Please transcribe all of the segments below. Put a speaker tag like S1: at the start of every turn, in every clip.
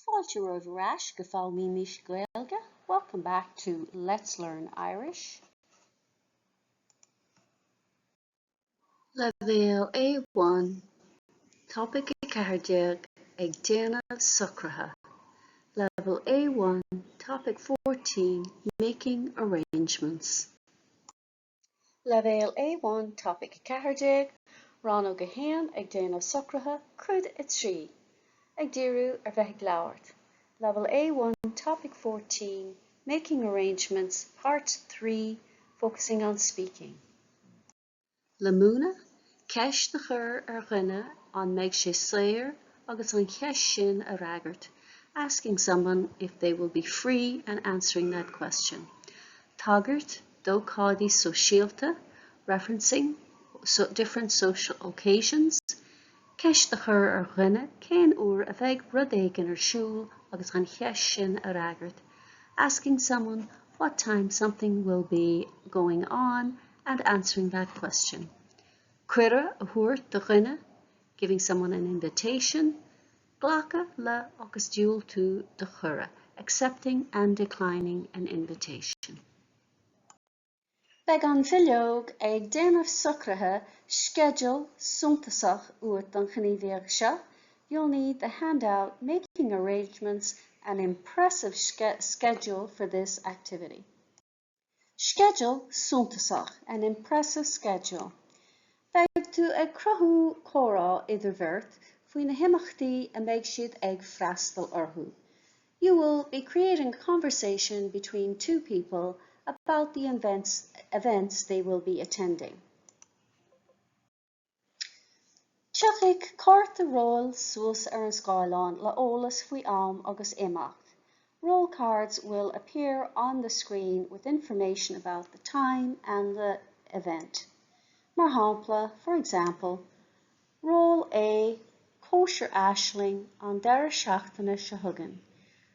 S1: Fáilte romhaibh ar ais go Foghlaimímis Gaeilge, welcome back to Let's Learn Irish.
S2: Leibhéal A1, Topaic 14, Ag déanamh socruithe. Level A1, Topic 14, Making arrangements.
S1: Leibhéal A1, Topaic 14, Rannóg 1, Ag déanamh socruithe, Cuid 3, Ag díriú ar bheith ag labhairt. Level A1, Topic 14, Making arrangements, Part 3, Focusing on speaking.
S2: Le múineadh, ceist a chur ar dhuine an mbeidh sé saor agus an cheist sin a fhreagairt, asking someone if they will be free and answering that question. Tagairt d'ócáidí sóisialta, referencing different social occasions, ceist a chur ar dhuine cén uair a bheidh rud éigin ar siúl agus an cheist sin a fhreagairt, asking someone what time something will be going on and answering that question. Cuireadh a thabhairt do dhuine, giving someone an invitation, glacadh le agus diúltú do chuireadh, accepting and declining an invitation.
S1: Beidh an bhileog Ag Déanamh Socruithe sceideal suntasach uait don ghníomhaíocht seo, You'll need the handout Making Arrangements, an impressive schedule for this activity. Sceideal suntasach, an impressive schedule. Beidh tú ag cruthú comhrá idir bheirt faoi na himeachtaí a mbeidh siad ag freastal orthu. You will be creating a conversation between two people about the events, events they will be attending. Tiocfaidh cárta róil suas ar an scáileán le eolas faoi am agus imeacht. Role cards will appear on the screen with information about the time and the event. Mar shampla, for example, Ról A, Cóisir Aisling an deireadh seachtaine seo chugainn.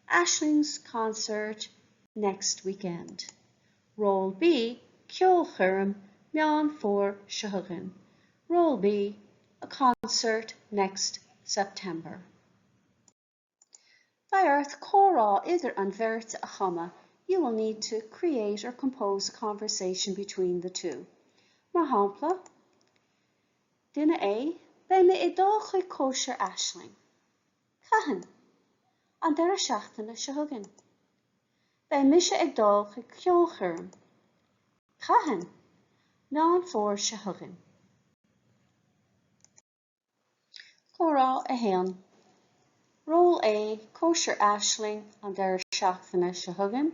S1: Aisling's concert next weekend. Ról B, Ceolchoirm Meán Fómhair seo chugainn. Role B, a concert next September. Beidh ort comhrá idir an bheirt a chumadh, you will need to create or compose a conversation between the two. Mar shampla, Duine A, Beidh mé ag dul chuig cóisir Aisling. Cathain? An deireadh seachtaine seo chugainn. Beidh mise ag dul chuig ceolchoirm. Cathain? Meán Fómhair seo chugainn. Comhrá 1. Ról A, Cóisir Aisling an deireadh seachtaine seo chugainn.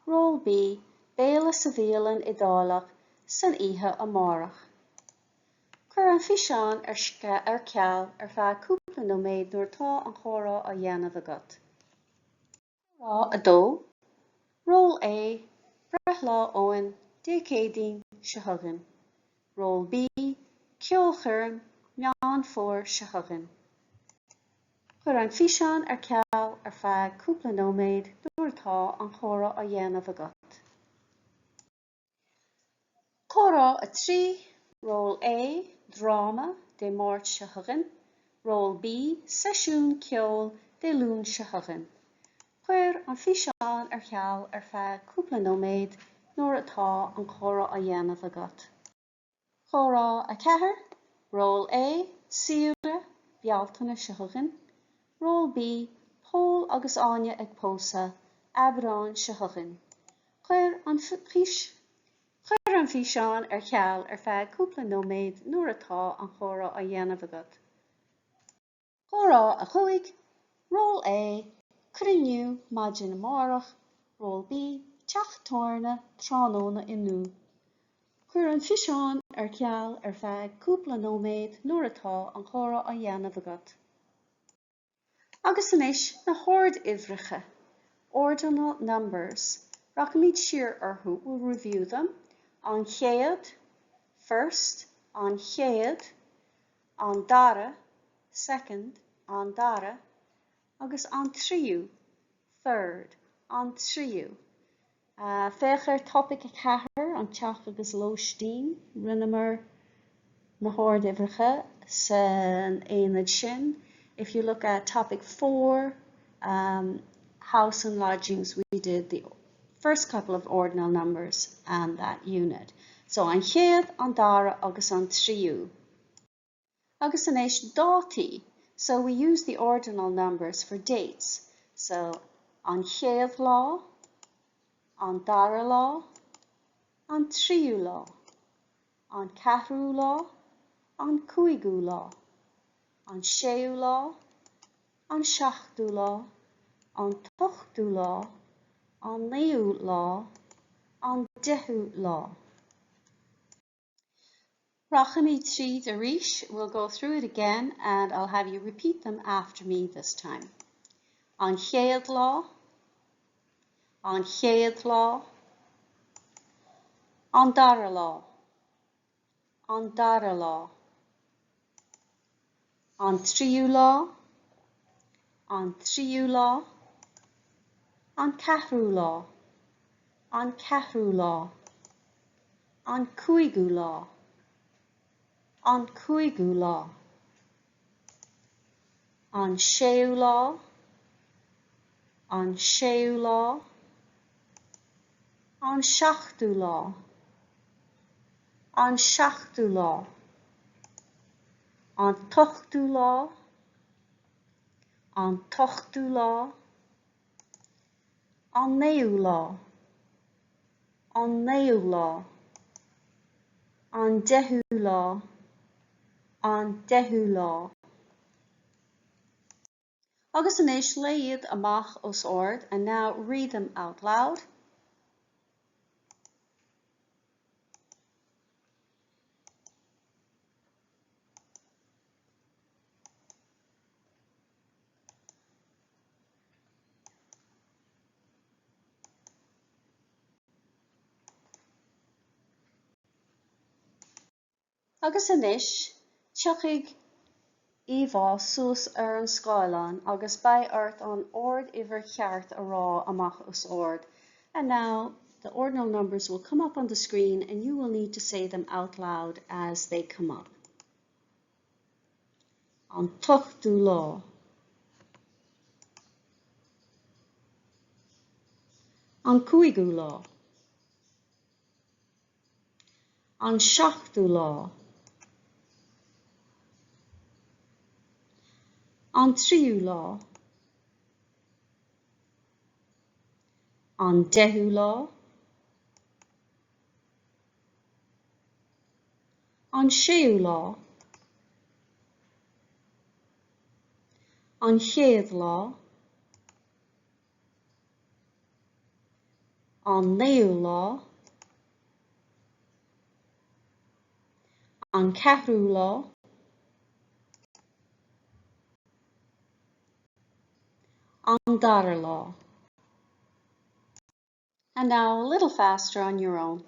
S1: Ról B, Béile sa bhialann Iodálach san oíche amárach. Cuir an físeán ar ar ceal ar feadh cúpla nóiméad nuair atá an comhrá á dhéanamh agat. Comhrá 2, Ról A, Breithlá Eoin, Dé Céadaoin seo chugainn. Ról B, Ceolchoirm, Meán Fómhair seo chugainn. Cuir an físeán ar ceal ar feadh cúpla nóiméad nuair atá an comhrá á dhéanamh agat. Comhrá 3, Ról A, Dráma, Dé Máirt seo chugainn. Ról B, Seisiún ceoil, Dé Luain seo chugainn. Cuir an físeán ar ceal ar feadh cúpla nóiméad nuair atá an comhrá á dhéanamh agat. Comhrá 4, Ról A, Saoire, Bealtaine seo chugainn. Ról B, Pól agus Áine ag pósadh, Aibreán seo chugainn. Cuir an Cuir an físeán ar ceal ar feadh cúpla nóiméad nuair atá an comhrá á dhéanamh agat. Comhrá 5, Ról A, Cruinniú maidin amárach, Ról B, Teach tábhairne tráthnóna inniu. Cuir an físeán ar ceal ar feadh cúpla nóiméad nuair atá an comhrá á dhéanamh agat. Agus anois na horduimhreacha, ordinal numbers. Rachaimid siar orthu, we'll review them. An chéad, first, an chéad, an dara, second, an dara, agus an tríú, third, an tríú. Féach ar Topaic 4, An Teach agus Lóistín. Rinneamar na horduimhreacha san aonad sin. If you look at Topic 4, um, house and lodgings, we did the first couple of ordinal numbers and that unit. So an chéad, an dara agus an tríú. Agus anois dátaí. So we use the ordinal numbers for dates. So an chéad lá, an dara lá, an tríú lá, an ceathrú lá, an cúigiú lá, an séú lá, an seachtú lá, an t-ochtú lá, an naoú lá, an deichiú lá. Rachaimid tríd arís, we'll go through it again and I'll have you repeat them after me this time. An chéad lá, an chéad lá, an dara lá, an dara lá, an tríú lá, an tríú lá, an ceathrú lá, an ceathrú lá, an cúigiú lá, an cúigiú lá, an séú lá, an séú lá, an seachtú lá, an seachtú lá, an t-ochtú lá, an t-ochtú lá, an naoú lá, an naoú lá, an deichiú lá, an deichiú lá. Agus anois léigh iad amach os ard and now read them out loud. Agus anois, tiocfaidh íomhá suas ar an scáileán agus beidh ort an orduimhir cheart a rá amach os ard. And now the ordinal numbers will come up on the screen and you will need to say them out loud as they come up. An t-ochtú lá. An cúigiú lá. An seachtú lá. An tríú lá. An deichiú lá. An séú lá. An chéad lá. An naoú lá. An ceathrú lá. An dara lá. And now a little faster on your own.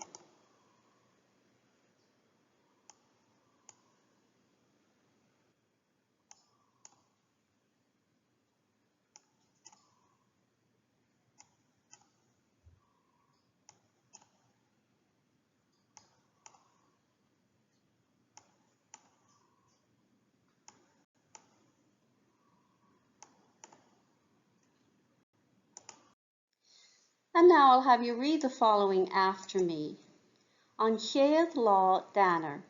S1: And now I'll have you read the following after me. An chéad lá d'Eanáir.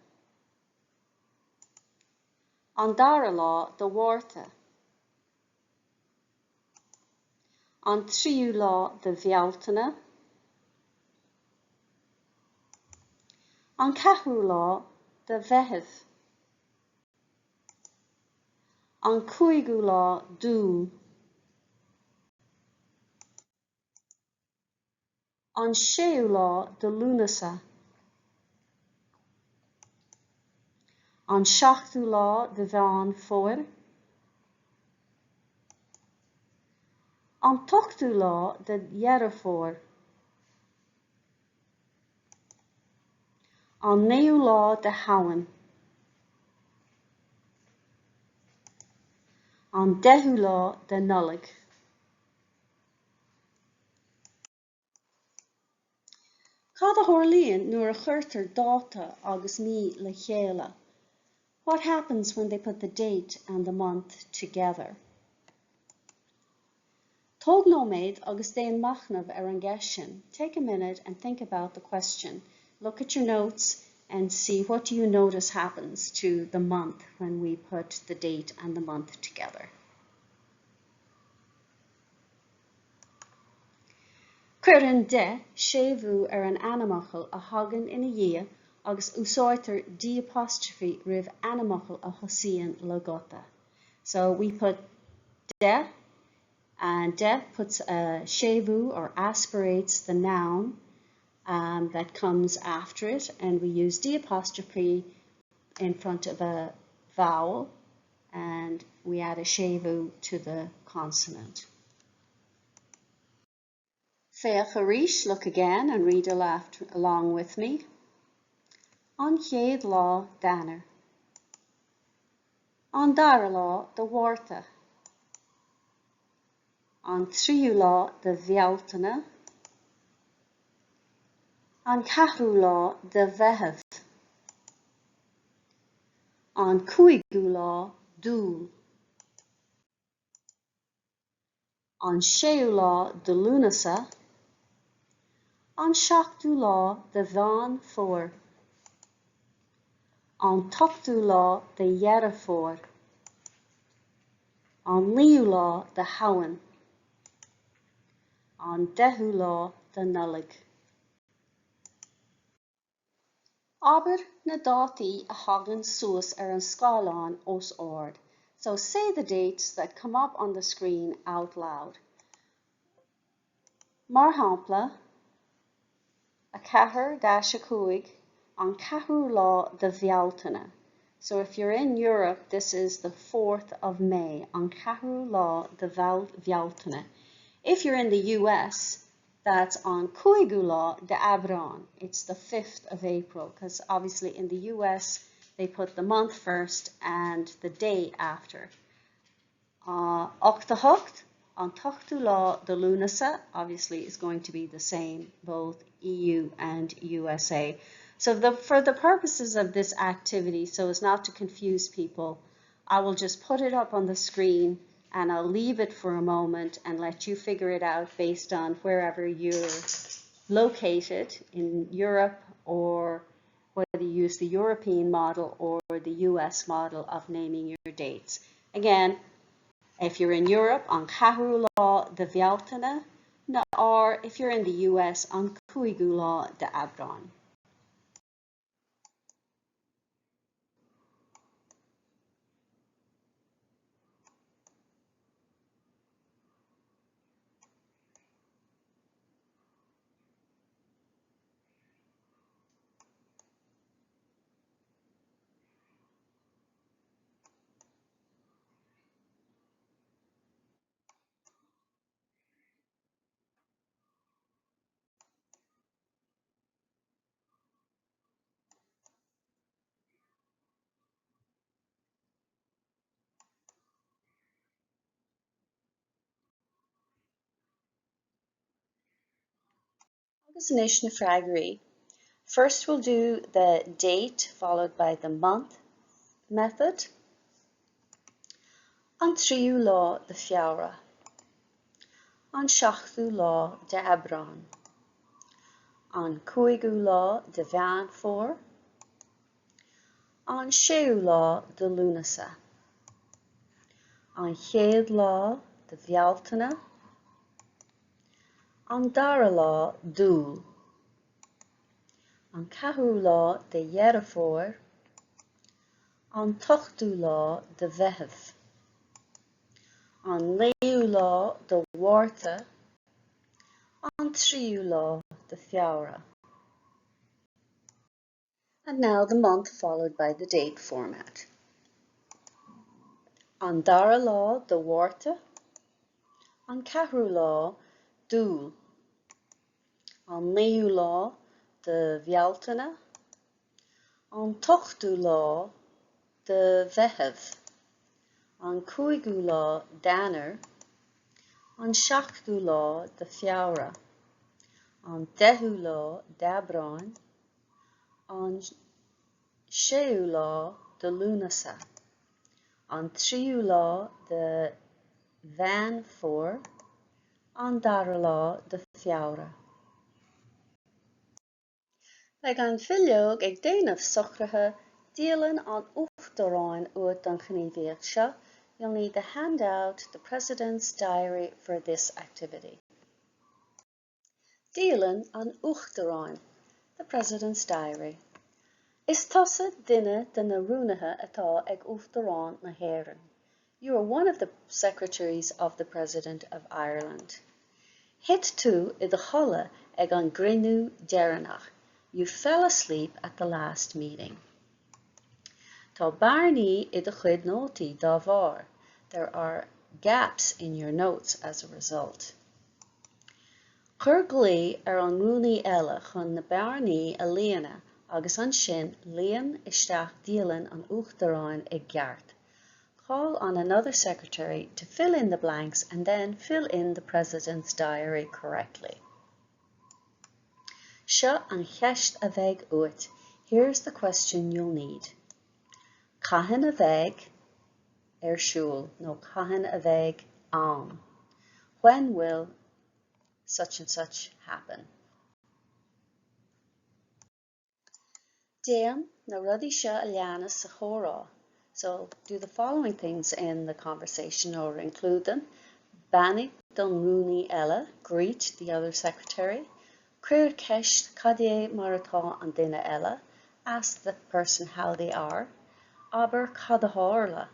S1: An dara lá de Mhárta. An tríú lá de Bhealtaine. An ceathrú lá de Mheitheamh. An cúigiú lá d'Iúil. An séú lá de Lúnasa. An seachtú lá de Mheán Fómhair. An t-ochtú lá de Dheireadh Fómhair. An naoú lá de Shamhain. An deichiú lá de Nollaig. Cad a tharlaíonn nuair a chuirtear dáta agus mí le chéile? What happens when they put the date and the month together? Tóg nóiméad agus déan machnamh ar an gceist sin. Take a minute and think about the question. Look at your notes and see what do you notice happens to the month when we put the date and the month together. Cuireann de séimhiú ar an ainmfhocal a thagann ina dhiaidh agus úsáidtear d apostrophe roimh ainmfhocal a thosaíonn le guta. So we put de and de puts a séimhiú or aspirates the noun um, that comes after it and we use d apostrophe in front of a vowel and we add a séimhiú to the consonant. Féach arís, look again and read along with me. An chéad lá d'Eanáir. An dara lá de Mhárta. An tríú lá de Bhealtaine. An ceathrú lá de Mheitheamh. An cúigiú lá d'Iúil. An séú lá de Lúnasa. An seachtú lá de Mheán Fómhair. An t-ochtú lá de Dheireadh Fómhair. An naoú lá de Shamhain. An deichiú lá de Nollaig. Abair na dátaí a thagann suas ar an scáileán os ard. So say the dates that come up on the screen out loud. Mar shampla, 4-5 an ceathrú lá de Bhealtaine. So if you're in Europe, this is the 4th of May, an ceathrú lá de Bhealtaine. If you're in the US, that's an cúigiú lá d'Aibreán. It's the 5th of April, because obviously in the US they put the month first and the day after. 8 8, an t-ochtú lá de Lúnasa, obviously is going to be the same, both EU and USA. So the, for the purposes of this activity, so as not to confuse people, I will just put it up on the screen and I'll leave it for a moment and let you figure it out based on wherever you're located in Europe or whether you use the European model or the US model of naming your dates. Again, if you're in Europe, an ceathrú lá de Bhealtaine, or if you're in the US, an cúigiú lá d'Aibreán. Agus anois na freagraí. First we'll do the date followed by the month method. An tríú lá de Feabhra. An seachtú lá d'Aibreán. An cúigiú lá de Mheán Fómhair. An séú lá de Lúnasa. An chéad lá de Bhealtaine. An dara lá d'Iúil. An ceathrú lá de Dheireadh Fómhair. An t-ochtú lá de Mheitheamh. An naoú lá de Mhárta. An tríú lá de Feabhra. And now the month followed by the date format. An dara lá de Mhárta, an ceathrú lá d'Iúil, an naoú lá de Bhealtaine, an t-ochtú lá de Mheitheamh, an cúigiú lá d'Eanáir, an seachtú lá de Feabhra, an deichiú lá d'Aibreán, an séú lá de Lúnasa, an tríú lá de Mheán Fómhair,
S2: An dara lá de Feabhra. Beidh an bhileog ag déanamh socruithe dialann an Uachtaráin uait don ghníomhaíocht seo, You'll need the handout The President's Diary for this activity. Dialann an Uachtaráin, The President's Diary. Is tusa duine de na rúnaithe atá ag Uachtarán na hÉireann. You are one of the secretaries of the President of Ireland. Thit tú i do chodladh ag an gcruinniú deireanach. You fell asleep at the last meeting. Tá bearnaí i do chuid nótaí dá bharr. There are gaps in your notes as a result. Cuir glao ar an rúnaí eile chun na bearnaí a líonadh agus ansin líon isteach dialann an Uachtaráin i gceart. Call on another secretary to fill in the blanks and then fill in the President's diary correctly. Seo an cheist a bheidh uait, Here's the question you'll need. Cathain a bheidh ar siúl nó cathain a bheidh ann? When will such and such happen? Déan na rudaí seo a leanas sa chomhrá. So, do the following things in the conversation or include them. Beannaigh don rúnaí eile, greet the other secretary. Cuir ceist cad é mar atá an duine eile, ask the person how they are. Abair cad a tharla,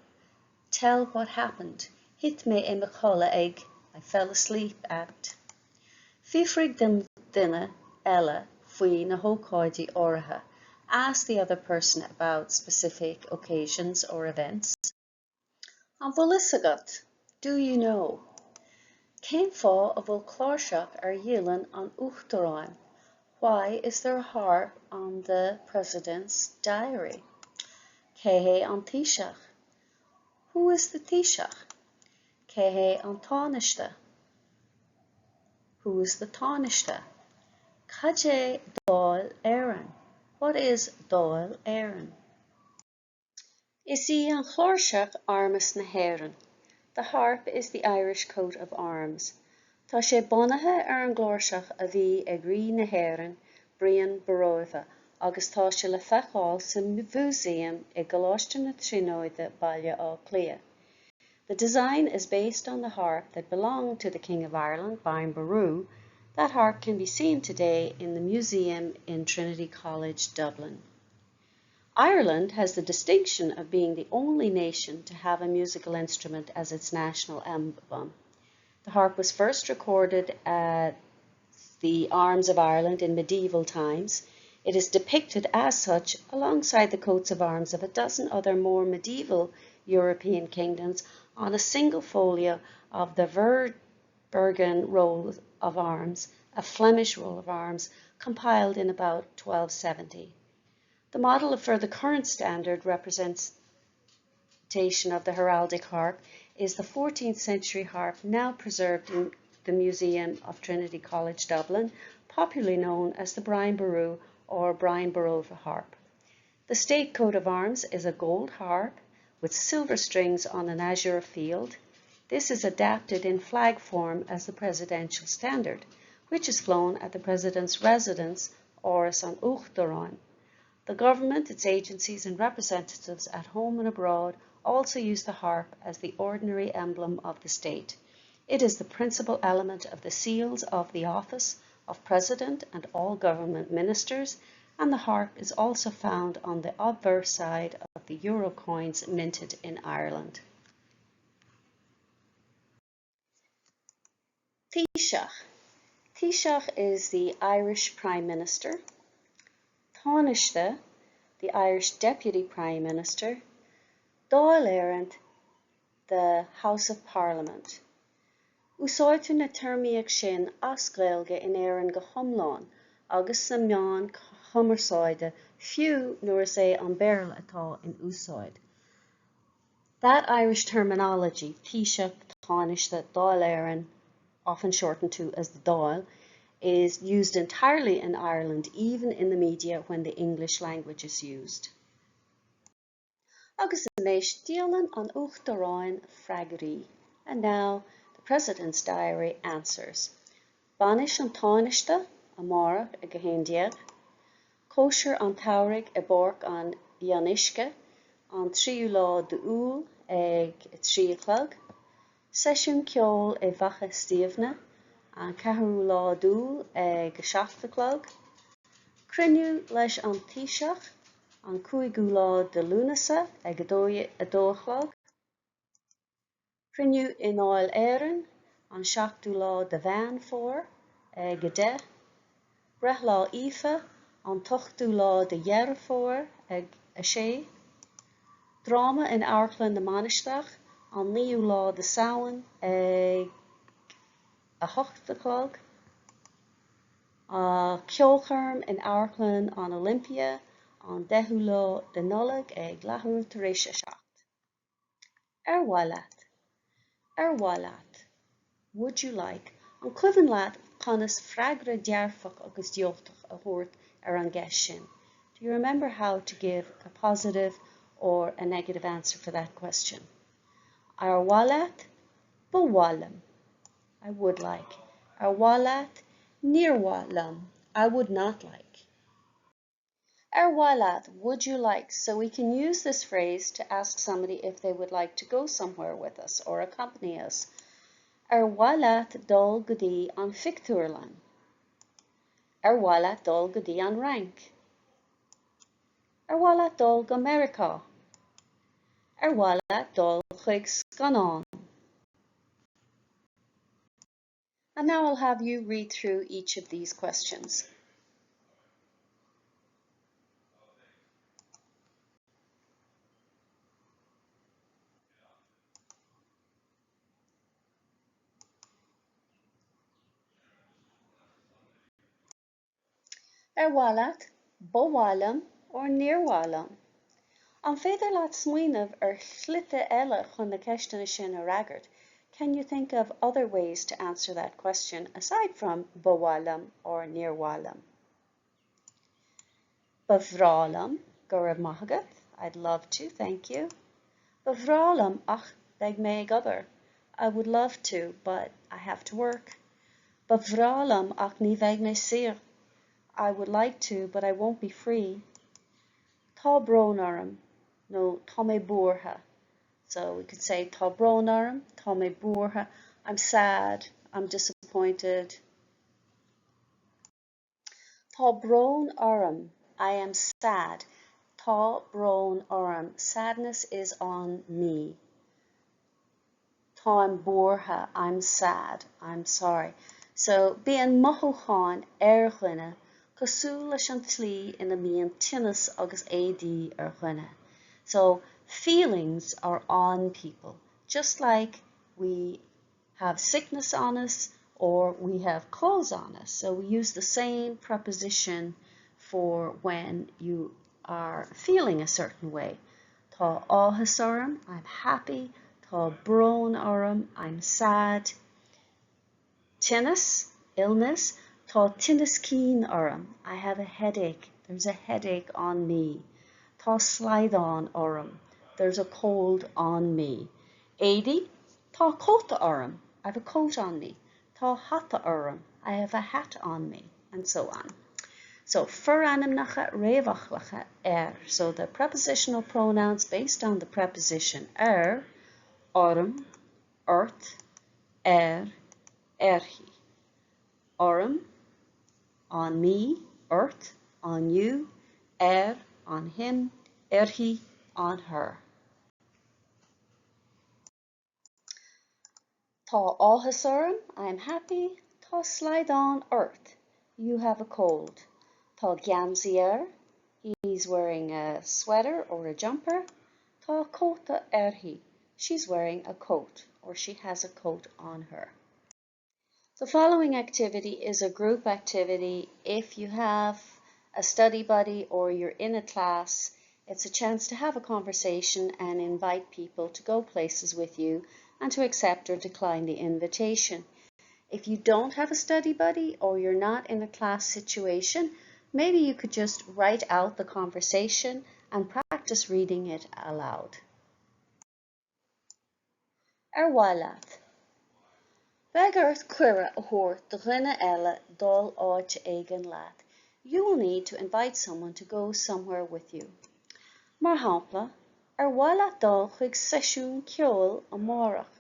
S2: tell what happened. Thit mé i mo chodladh ag, I fell asleep at. Fiafraigh den duine eile faoi na hócáidí áirithe, ask the other person about specific occasions or events. An bhfuil fhios agat? Do you know? Cén fáth a bhfuil cláirseach ar dhialann an Uachtaráin? Why is there a harp on the President's diary? Cé hé an Taoiseach? Who is the Taoiseach? Cé hé an Tánaiste? Who is the Tánaiste? Cad é Dáil Éireann? What is Dáil Éireann? Is í an chláirseach armas na hÉireann. The harp is the Irish coat of arms. Tá sé bunaithe ar an gcláirseach a bhí ag Rí na hÉireann, Brian Boróimhe, agus tá sé le feiceáil sa mhúsaem i gColáiste na Tríonóide, Baile Átha Cliath. The design is based on the harp that belonged to the King of Ireland, Brian Boru. That harp can be seen today in the museum in Trinity College, Dublin. Ireland has the distinction of being the only nation to have a musical instrument as its national emblem. The harp was first recorded at the Arms of Ireland in medieval times. It is depicted as such alongside the coats of arms of a dozen other more medieval European kingdoms on a single folio of the Verbergen Roll of Arms, a Flemish roll of arms compiled in about 1270. The model for the current standard representation of the heraldic harp is the 14th century harp now preserved in the Museum of Trinity College Dublin, popularly known as the Brian Boru or Brian Borova harp. The state coat of arms is a gold harp with silver strings on an azure field. This is adapted in flag form as the presidential standard, which is flown at the president's residence, Áras an Uachtaráin. The government, its agencies and representatives at home and abroad also use the harp as the ordinary emblem of the state. It is the principal element of the seals of the office of president and all government ministers, and the harp is also found on the obverse side of the euro coins minted in Ireland. Taoiseach. Taoiseach is the Irish Prime Minister. Tánaiste, the Irish Deputy Prime Minister. Dáil Éireann, the House of Parliament. Úsáidtear na téarmaí sin as Gaeilge in Éirinn go hiomlán agus sna meáin chumarsáide fiú nuair is é an Béarla atá in úsáid. That Irish terminology, Taoiseach, Tánaiste, Dáil Éireann, often shortened to as the Dáil, is used entirely in Ireland, even in the media when the English language is used. Agus anois dialann an Uachtaráin freagraí. And now the President's Diary answers. Bainis an Tánaiste, amárach ag 11. Cóisir an tSamhraidh i bPáirc an Fhionnuisce, an tríú lá d'Iúil ag 3 a chlog. Seisiún ceoil i bhFaiche Stiabhna, an ceathrú lá d'Iúil ag 7 a chlog. Cruinniú leis an Taoiseach, an cúigiú lá de Lúnasa ag 2 a chlog. Cruinniú i nDáil Éireann, an seachtú lá de Mheán Fómhair, ag 10. Breithlá Aoife, an t-ochtú lá de Dheireadh Fómhair, ag 6. Dráma in Amharclann na Mainistreach, an naoú lá de Samhain, ag 8 a chlog. Ceolchoirm in Amharclann an Olympia, an deichiú lá de Nollaig, ag leathuair tar éis a 7. Ar mhaith leat? Ar mhaith leat? Would you like? An cuimhin leat conas freagra dearfach agus diúltach a thabhairt ar an gceist sin? Do you remember how to give a positive or a negative answer for that question? Ar mhaith leat? Ba mhaith liom. I would like. Ar mhaith leat? Níor mhaith liom. I would not like. Ar mhaith leat, would you like? So we can use this phrase to ask somebody if they would like to go somewhere with us or accompany us. Ar mhaith leat dul go dtí an phictiúrlann? Ar mhaith leat dul go dtí an Fhrainc? Ar mhaith leat dul go Meiriceá? Ar mhaith leat dul chuig scannán? And now I'll have you read through each of these questions. Ar mhaith leat, ba mhaith liom or níor mhaith liom? An féidir leat smaoineamh ar shlite eile chun na ceisteanna sin a fhreagairt? Can you think of other ways to answer that question aside from ba mhaith liom or níor mhaith liom? Ba bhreá liom, go raibh maith agat, I'd love to, thank you. Ba bhreá liom ach beidh mé ag obair. I would love to, but I have to work. Ba bhreá liom ach ní bheidh mé saor. I would like to, but I won't be free. Tá brón orm nó tá mé buartha. So we could say tá brón orm, tá mé buartha, I'm sad, I'm disappointed. Tá brón orm, I am sad. Tá brón orm, sadness is on me. Táim buartha, I'm sad, I'm sorry. So bíonn mothúcháin ar dhuine cosúil leis an tslí ina mbíonn tinneas agus éadaí ar dhuine. So feelings are on people, just like we have sickness on us or we have clothes on us. So we use the same preposition for when you are feeling a certain way. Tá áthas orm, I'm happy. Tá brón orm, I'm sad. Tinneas, illness. Tá tinneas cinn orm, I have a headache. There's a headache on me. Tá slaghdán orm, there's a cold on me. Éadaí, Tá cóta orm, I have a coat on me. Tá hata orm, I have a hat on me, and so on. So forainmneacha réamhfhoclacha ar. So the prepositional pronouns based on the preposition ar, orm, ort, air, uirthi. Orm, on me, ort, on you, air, on him, uirthi, on her. Tá áthas orm, I am happy. Tá slaghdán ort, you have a cold. Tá geansaí air, he's wearing a sweater or a jumper. Tá cóta uirthi, she's wearing a coat or she has a coat on her. The following activity is a group activity. If you have a study buddy or you're in a class, it's a chance to have a conversation and invite people to go places with you and to accept or decline the invitation. If you don't have a study buddy or you're not in a class situation, maybe you could just write out the conversation and practice reading it aloud. Ar mhaith leat? Beidh ort cuireadh a thabhairt do dhuine eile dul áit éigin leat. You will need to invite someone to go somewhere with you. Mar shampla, Ar mhaith leat dul chuig seisiún ceoil amárach?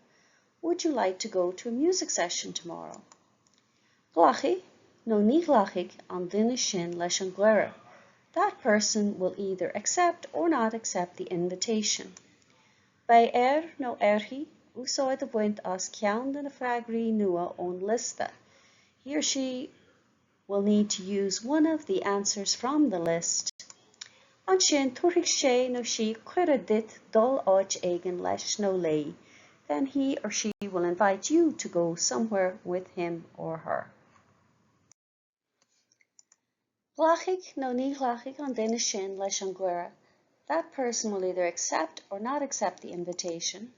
S2: Would you like to go to a music session tomorrow? Glacfaidh nó ní ghlacfaidh an duine sin leis an gcuireadh. That person will either accept or not accept the invitation. Beidh air nó uirthi úsáid a bhaint as ceann de na freagraí nua ón liosta. He or she will need to use one of the answers from the list. Ansin tabharfaidh sé nó sí cuireadh duit dul áit éigin leis nó léi. Then he or she will invite you to go somewhere with him or her. Glacfaidh nó ní ghlacfaidh an duine sin leis an gcuireadh. That person will either accept or not accept the invitation.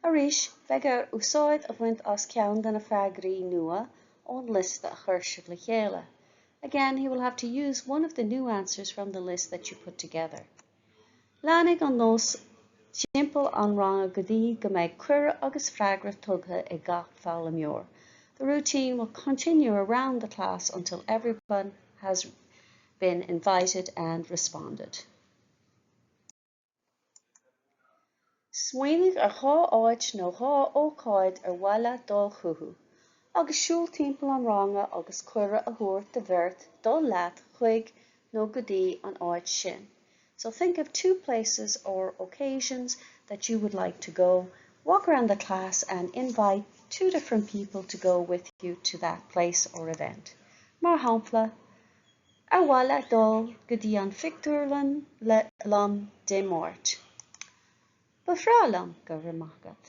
S2: Arís, beidh air úsáid a bhaint as ceann de na freagraí nua ón liosta a chuir sibh le chéile. Again, he will have to use one of the new answers from the list that you put together. Leanfaidh an nós timpeall an ranga go dtí go mbeidh cuireadh agus freagra tugtha ag gach foghlaimeoir. The routine will continue around the class until everyone has been invited and responded. Smaoinigh ar dhá áit nó dhá ócáid ar mhaith leat dul chucu, agus siúl timpeall an ranga agus cuireadh a thabhairt do bheirt dul leat chuig nó go dtí an áit sin. So think of two places or occasions that you would like to go. Walk around the class and invite two different people to go with you to that place or event. Mar shampla, Ar mhaith leat dul go dtí an phictiúrlann liom Dé Máirt? Ba bhreá liom, go raibh maith agat.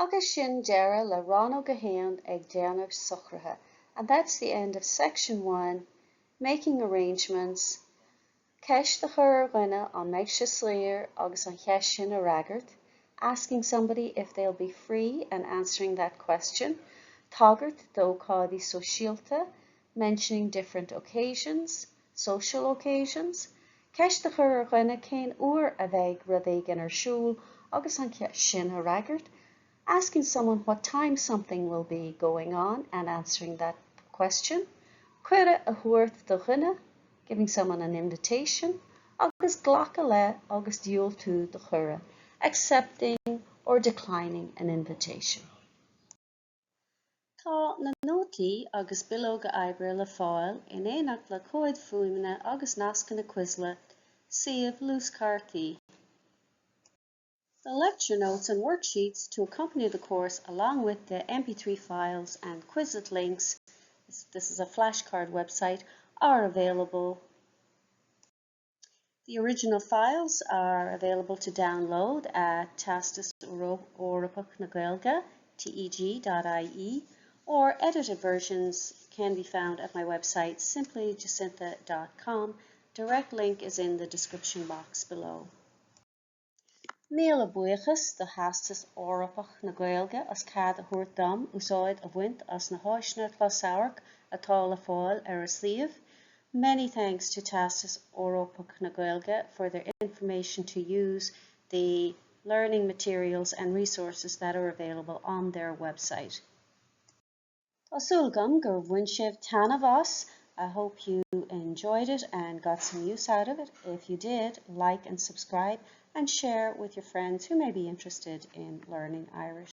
S2: Agus sin deireadh le rannóg a haon ag déanamh socruithe and that's the end of section one, making arrangements, ceist a chur ar dhuine an mbeidh sé saor agus an cheist sin a fhreagairt, asking somebody if they'll be free and answering that question, tagairt d'ócáidí sóisialta, mentioning different occasions, social occasions, ceist a chur ar dhuine cén uair a bheidh rud éigin ar siúl agus an cheist sin a fhreagairt, asking someone what time something will be going on and answering that question, cuireadh a thabhairt do dhuine, giving someone an invitation, agus glacadh le agus diúltú do chuireadh, accepting or declining an invitation. Tá na nótaí agus bileoga oibre le fáil in éineacht le comhaid fuaime agus nascanna Quizlet, suíomh luaschártaí. The lecture notes and worksheets to accompany the course along with the MP3 files and Quizlet links, this is a flashcard website, are available. The original files are available to download at Teastas Eorpach na Gaeilge, teg.ie, or edited versions can be found at my website simplyjacintha.com. Direct link is in the description box below. Míle buíochas do Theastas Eorpach na Gaeilge as cead a thabhairt dom úsáid a bhaint as na háiseanna closamhairc atá le fáil ar a suíomh. Many thanks to Teastas Eorpach na Gaeilge for their information to use the learning materials and resources that are available on their website. Tá súil agam gur bhain sibh taitneamh as. I hope you enjoyed it and got some use out of it. If you did, like and subscribe and share with your friends who may be interested in learning Irish.